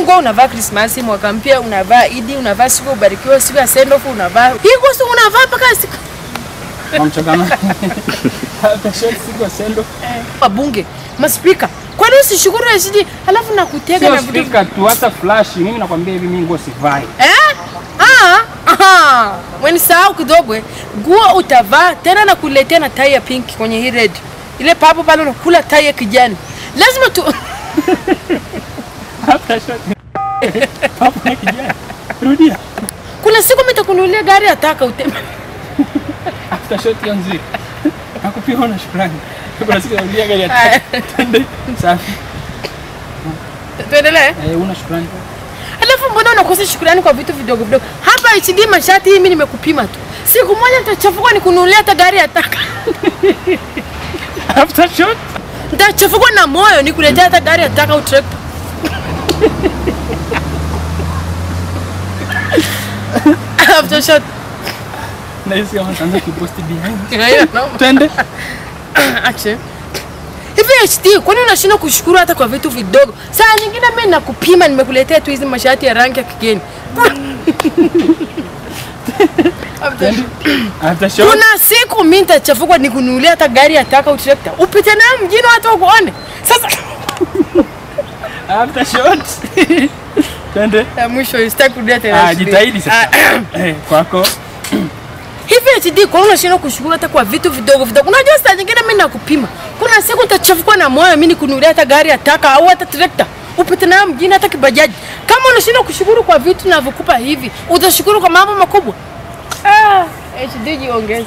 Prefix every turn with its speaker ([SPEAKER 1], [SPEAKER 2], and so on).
[SPEAKER 1] nguo unavaa Christmas, mwaka mpya, unavaa Idi, unavaa siku ubarikiwe, siku ya send off unavaa. Hii nguo si unavaa mpaka siku
[SPEAKER 2] Mamchangana. After shot siku ya send off.
[SPEAKER 1] Wabunge, maspika. Kwani usishukuru HD alafu nakutega
[SPEAKER 2] Sio
[SPEAKER 1] na vitu.
[SPEAKER 2] speaker tu, hata flash. Mimi nakwambia hivi, mimi nguo sivai.
[SPEAKER 1] Eh? Ah, aha. Wewe sahau kidogo. Nguo utavaa tena na kuletea na tai ya pink kwenye hii red. Ile papo pale unakula tai ya kijani. Lazima tu
[SPEAKER 2] After shot. Papo na kijani. Rudia.
[SPEAKER 1] Kuna siku mimi nitakununulia gari ataka uteme.
[SPEAKER 2] After shot hiyo nzuri. Nakupiga na shukrani. Kuna siku narudia gari ataka. Twende. Safi.
[SPEAKER 1] Tuendelee.
[SPEAKER 2] Eh, una shukrani.
[SPEAKER 1] Alafu mbona unakosa shukrani kwa vitu vidogo vidogo? Hapa HD mashati hii mimi nimekupima tu. Siku moja nitachafuka nikununulia hata gari ataka.
[SPEAKER 2] After shot.
[SPEAKER 1] Nitachafuka na moyo nikuletea hata gari ataka au trekta. After shot.
[SPEAKER 2] Nahisi kama nitaanza kuposti behind.
[SPEAKER 1] Haina.
[SPEAKER 2] Twende.
[SPEAKER 1] Ache. Hivi HD, kwani unashindwa kushukuru hata kwa vitu vidogo? Saa nyingine mimi nakupima nimekuletea tu hizi mashati ya rangi ya kigeni. After shot.
[SPEAKER 2] After shot.
[SPEAKER 1] Kuna siku mimi nitachafuka nikununulia hata gari ya taka au trekta. Upite nayo mjini watu wakuone. Sasa
[SPEAKER 2] After shot. Twende.
[SPEAKER 1] ya mwisho sitaki kurudia tena.
[SPEAKER 2] Ah, jitahidi sasa. Eh, kwako.
[SPEAKER 1] Hivi HD, kwa nini unashindwa kushukuru hata kwa vitu vidogo vidogo? Unajua saa nyingine mimi nakupima. Kuna siku nitachafuka na moyo mimi nikununulia hata gari ya taka au hata trekta. Upite nayo mjini hata kibajaji. Kama unashindwa kushukuru kwa vitu ninavyokupa hivi, utashukuru kwa mambo makubwa? Ah, HD jiongeze.